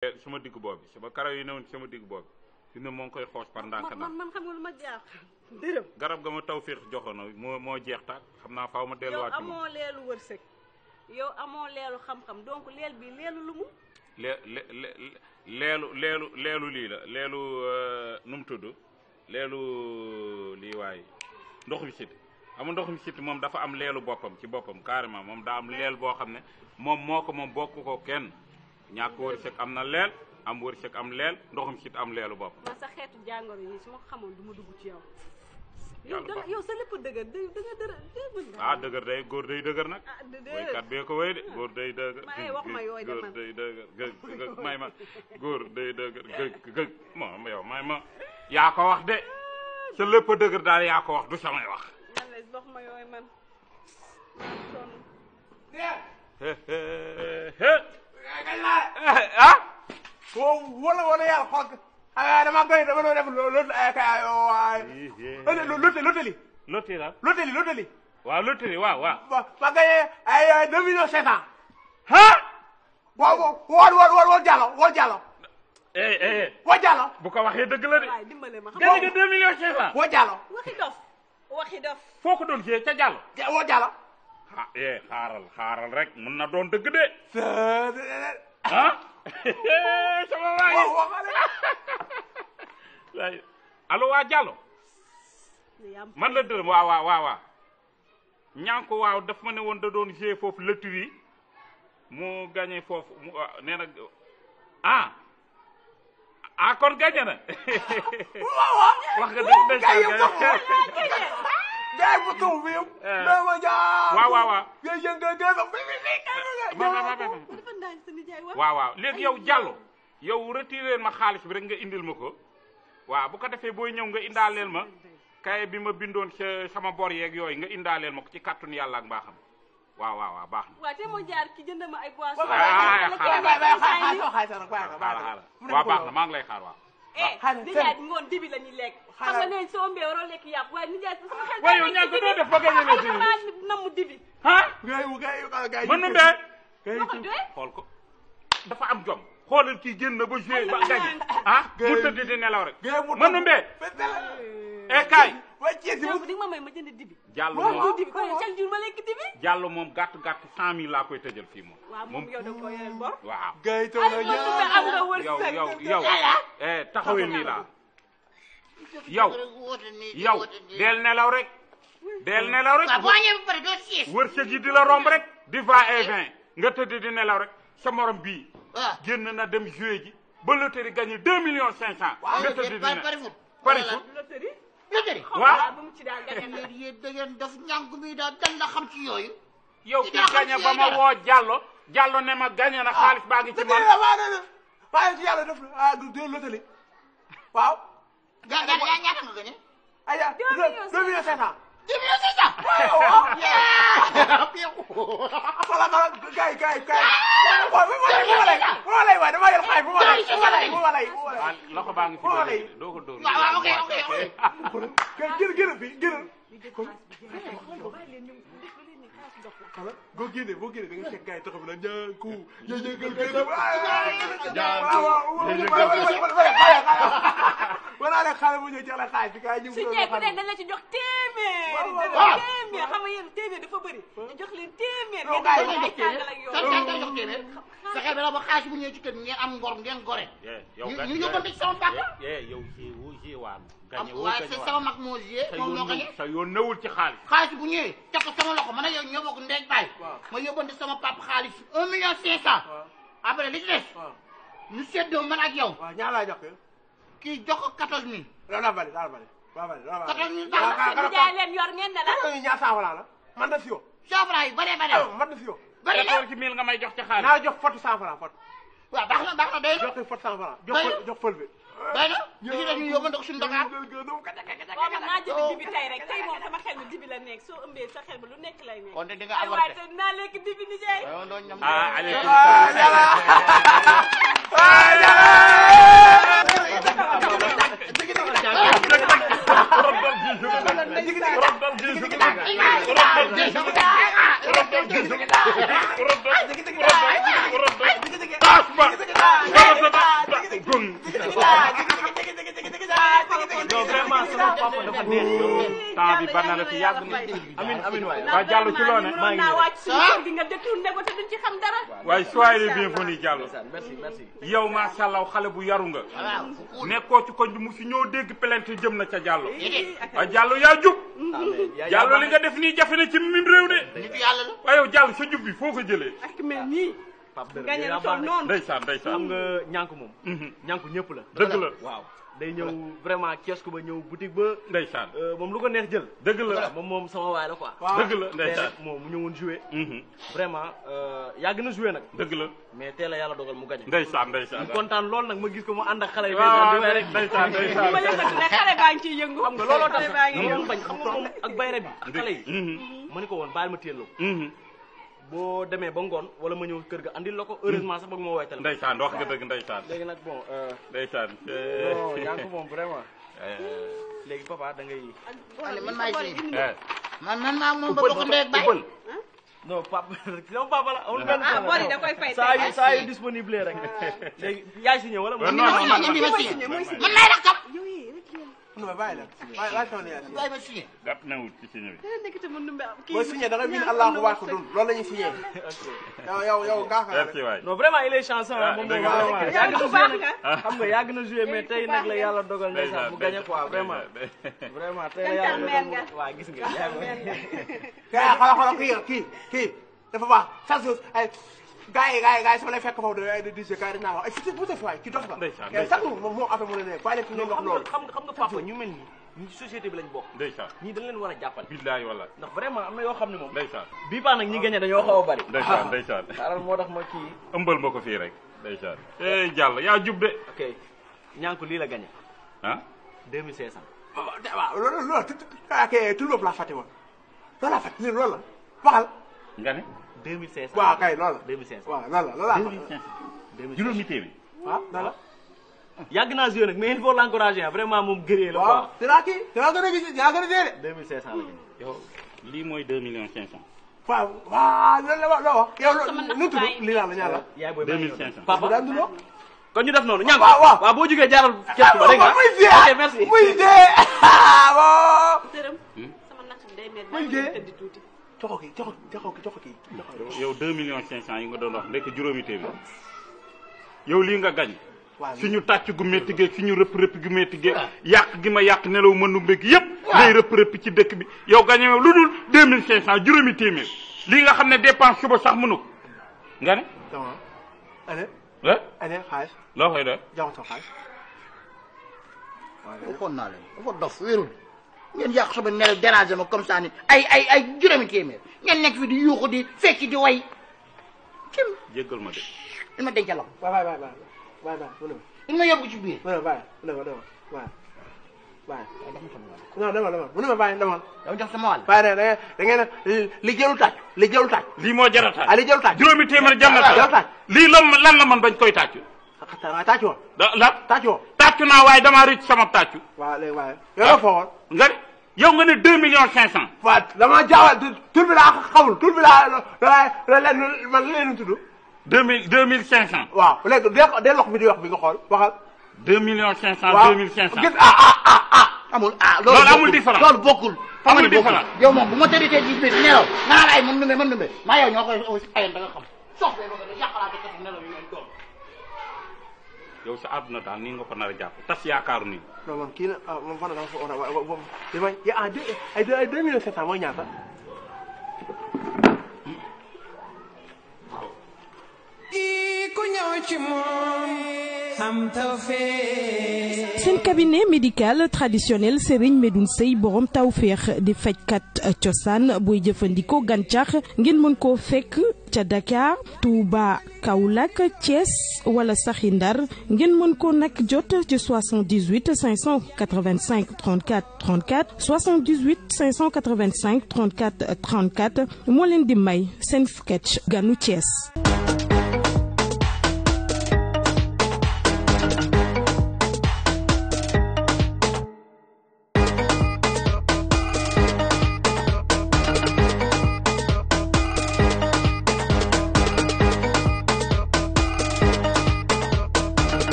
sama digg boobu sama karaw yi newoon sama digg boobu fi ne moo ngi koy xoos par ndànk man xam nga lu ma jaax dërëm garab ga ma taw féex joxoon moo jeex taag xam naa faaw ma delluwaat ci yow amoo leelu wërsëg yow amoo leelu xam-xam donc leel bi leelu lu mu leelu lii la leelu nu mu tudd leelu lii waaye ndoxum siti amul ndoxum siti moom dafa am leelu boppam ci boppam carrément moom daa am leel boo xam ne moom moo ko moom bokk ko kenn ñàkk wërsëg am na leel am wërsëg am leel ndoxum sit am leelu bopp. man sa xeetu jàngoro yi su ma ko xamoon du ma dugg ci yow. yow sa lépp dëgër dëgër day góor day dëgër nag. ah woykat bee ko wéy de góor day dëgër. wax ma yooyu de góor day dëgër gëg may ma góor day dëgër gëg moom yow may ma yaa ko wax de sa lépp dëgër daal yaa ko wax du samay wax. man la wax ma yooyu man. ah. wala yàlla xool dama koy dama doon def loterie. loterie. waaw loterie waaw. ma gagné ay 2 millions 500. ah. waaw woo Diallo. woo Diallo. bu ko waxee dëgg la de. waaw dimbale ma xam nga 2 millions 500. woo Diallo. waxi dof. foo ko doon jiyee ca Diallo. woo Diallo. xaaral rek mën na doon dëgg de. ah. sama waay allo waa Diallo man la dërëm waaw ñànko waaw daf ma ne woon da doon jouer foofu loterie mu gagné foofu nee na kon gagné na wax nga dëgg waaw léegi yow Diallo yow retiré ma xaalis bi rek nga indil ma ko waaw bu ko defee booy ñëw nga indaaleel ma kaye bi ma bindoon sama bor yeeg yooyu nga indaaleel ma ko ci kàttanu yàlla ak mbaaxam waaw baax na. waaw te moo jaar ki jënd ma ay boissons. waaw baax na maa ngi lay xaar waaw. nijaay ngoon dibi la ñuy lekk. xam nga ne soo mbee waroo lekk yàpp waaye nijaay sama xel. waaye yow ñaan ko doo def ba gañe la dibi. namu dibi. mën nu mbee. xool ko dafa am jom. xoolal kii génn ba joué ba gañe mu tëdd di nelaw rek. mën nu mbee. kaay. donc di nga ma may ma jënd dibi. Diallo moom dibi kon chaque jour ma lekk dibi. Diallo moom gàtt 100 000 laa koy tëjal fii moom. waaw moom yow da nga ko yoreel bor. waaw. yow taxawee nii laa. yow del nelaw rek. waaw boo ñëwee ba pare doo siis. wërsëg yi di la romb rek. di va et vient nga tëdd di nelaw rek sa morom bii. génn na dem joué ji ba loterie gagné 2 millions 500. nga tëdd di ne pari foot. loterie. waaw bu mu ci daal gagné na. yéen da ngeen def ñànk mi daal dan la xam ci yooyu. yow ki gagné ba ma woo Diallo ne ma gagné na xaalis baa ngi ci man. waaye ci yàlla def loterie waaw. ñaata nga gagné. ay 2 millions 500. 2 millions 500. waaw. gars yi dama yor xaay bu ma lay. loxo baa ngi fi doo ko dóor. waaw ok. gërëm boo génnee da nga fekk gars yi taxaw na ñaanku wala la xale bu ñëw jox la xaalis bi gars yi ñu su ñëwee ku ne dañ la ci jox téeméer. xam nga yéen téeméer dafa bëri. ñu jox leen téeméer. fexe ba la ba xaalis bu ñëwee ci kër ngeen am ngor ngeen gore. ñu yóbbante ci sama papa. yow ji waan. waaye c'est sama mag moo gisee moom moo gañe. sa yoon newul ci xaalis. xaalis bu ñëwee teg ko sama loxo ma ne yow ñoo bokk ndey baay. ma yóbbante sama papa xaalis 1 million 500. après li ci des. ñu séddoo man ak yow. waaw ñaar laa jox kii jox ko 14000. daa bari. 14000 ñu jaay leen yor ngeen ne la. ñaar 100 francs la man da si yow. 100 francs yi bëree bëri. man da si yow. bëri na 14000 nga may jox ci xaalis. naa jox fotu 100 francs fot. waaw baax na day na. jox ko fotu 100 francs. jox fël bi. day na ñu ngi dañuy yóbbu ndox suñu Dakar. waaw man naa jënd dibi tey rek tey moom sama xel mi dibi la nekk soo ëmbee sa xel bi lu nekk lay nekk. kon de di nga avorté waaye te dinaa lekk dibi ni jaay. Allez. gong. non vraiment sama papa dafa neex yow. temps bi ban na la fi yàgg na. amin waay. waa Diallo ci loo ne. maa ngi wàcc suñu kër gi nga détourné ko te duñ ci xam dara. waaye soyez les bienvenus Diallo. merci. yow macha allah xale bu yaru nga. nekkoo ci koñ bi mu fi ñëw dégg plainte jëm na ca Diallo. waaye Diallo yaa jub. Diallo li nga def nii jafe na ci mim réew de. waaye yow Diallo sa jub bi foo ko jëlee. ak mel nii. gañe la toll noonu. ndeysaan xam nga ñànk moom. ñànk ñëpp la. dëgg la waaw. day ñëw vraiment kiosque ba ñëw boutique ba. ndeysaan moom lu ko neex jël. dëgg la moom sama waay la quoi. dëgg la ndeysaan moom mu ñëwoon joué. vraiment yàgg na joué nag. dëgg la mais teel a yàlla dogal mu gañ. ndeysaan mu kontaan lool nag ma gis ko mu ànd ak xale yi. waaw di way rek ndeysaan bu ma yëkkati rek xale baa ngi ciy yëngu. xam nga looloo tax xale baa ngi moom yëngu. bañ xam nga moom ak bayre bi ak xale yi. ma ni ko woon baal ma téel la boo demee ba ngoon wala ma ñëw kër ga andil la ko heureusement sax bëgg ma woowee téléphone. ndeysaan wax nga dëgg ndeysaan. léegi nag bon. ndeysaan. non yaa ngi ko moom vraiment. léegi papa da ngay. man maay si man maa moom ba bokk ndey ak baay. non papa sama papa la amul benn ah bori da koy fay saa yu disponible rek. léegi yaay signé wala. non man maay rakkam. non bàyyi la bàyyi sama yaay bàyyi ma signé. gàtt na wut ci signé bi. booy signé da nga bind Allahu wa dun loolu la ñuy signé yow gaa ka merci waay. non vraiment il est chanceux moom dëgg moom la yàgg na joué nag xam nga yàgg na joué mais tey nag la yàlla dogal ndeysaan mu gagné quoi vraiment tey la yàlla dogal waaw gis nga xoolal kii dafa baax chaque chose ay gars yi sama lay fekk foofu de dise gars yi dañ naa wax ay fi bu def waay ki dof la sax moom affaire mu ne ne bàyyi leen ki ngeen wax loolu xam nga papa ñu mel nii ñi ci société bi lañ bokk ndeysaan ñii dañ leen war a jàppale billahi wallahi ndax vraiment am na yoo xam ne moom ndeysaan bii paa nag ñi gagné dañoo xaw a bari ndeysaan xaaral moo tax ma kii ëmbal ma ko fii rek ndeysaan Diallo yaa jub de ok ñànku lii la gagné ah 2500 waaw loolu ak tout boobu laa fàtte woon loolu laa fàtte lii loolu la waxal nga ne 2500 waaw kay loolu la 2500 waaw loolu la 2500 juróomi téeméer waaw loolu la yàgg naa joué nag mais il faut l'encourager vraiment moom gëree la waaw quoi dinaa gën a gis dinaa gën a dee de 2500 la gagné yow lii mooy 2 millions 500 waaw loolu la wax yow nu tudd lii laa la ñaan la yaay booy 2500 papa daan dundoo kon ñu def noonu ñànk waaw boo jógee jaaral kees ba dégg nga muy dee ok merci muy dee waaw dërëm sama natt day mel muy dee tëdd tuuti joxo kii yow 2 millions 500 yi nga doon wax ndekk juróomi téeméer yow lii nga gañ suñu tàcc gu métti geeg suñu rëpp gu métti geeg yàq gi ma yàq nelaw mënu mbéeg yëpp ngay rëpp ci dëkk bi yow gañe lu dul 2500 juróomi téeméer lii nga xam ne dépense suba sax mënu ko nga ne ane xaalis loo koy def jox sa xaalis waxoon naa leen dafa dof wérul ngeen yàq sama nelaw déranger ma comme ça ni ay juróomi téeméer ngeen nekk fi di yuuxu di fekki di way kim jéggal ma de il ma dencal la bàyyi il ma yóbbu ci biir non demal mu ne ma bàyyi demal yow jox sama wàll bàyyi da ngeen li jëlu tàcc lii moo jar a tàcc li jëlu tàcc juróomi téeméer jar na tàcc lii lan la man bañ koy tàcc tàcc woon tàcc woon tàcc naa waaye damaa rëcc sama tàcc waaw léegi waaye yow la foogoon nga yow nga ne 2 millions 500 waaw dama jaawal tur bi laa xamul tur bi laa leen man leen tudd 2500 waaw léegi dee lox bi di wax bi nga xool waxal 2 millions 500 2500 gis amul loolu amul différence loolu bokkul amul différence yow moom bu ma tëddee ci biir nelaw nga naan ay mën numbe maa yow ñoo koy ayen da nga xam sox bee bëgg a yàqalaate kati nelaw yi ngeen doon yow sa àdduna daal nii nga ko nar a jàpp tas yaakaaru nii non man kii na moom fan la dafa ay 2 millions 500 mooy ñaata ku ñëw ci moom am tawfeex. seen cabinet médical traditionnel Serigne Medoune Seye borom tawfeex di fajkat cosaan booy jëfandikoo gàncax ngeen mën koo fekk ca Dakar Touba Kaolack Thiès wala saxi Ndar ngeen mën ko nag jot ci 78 585 34 34 78 585 34 34 moo leen di may seen sketch ganu Thiès.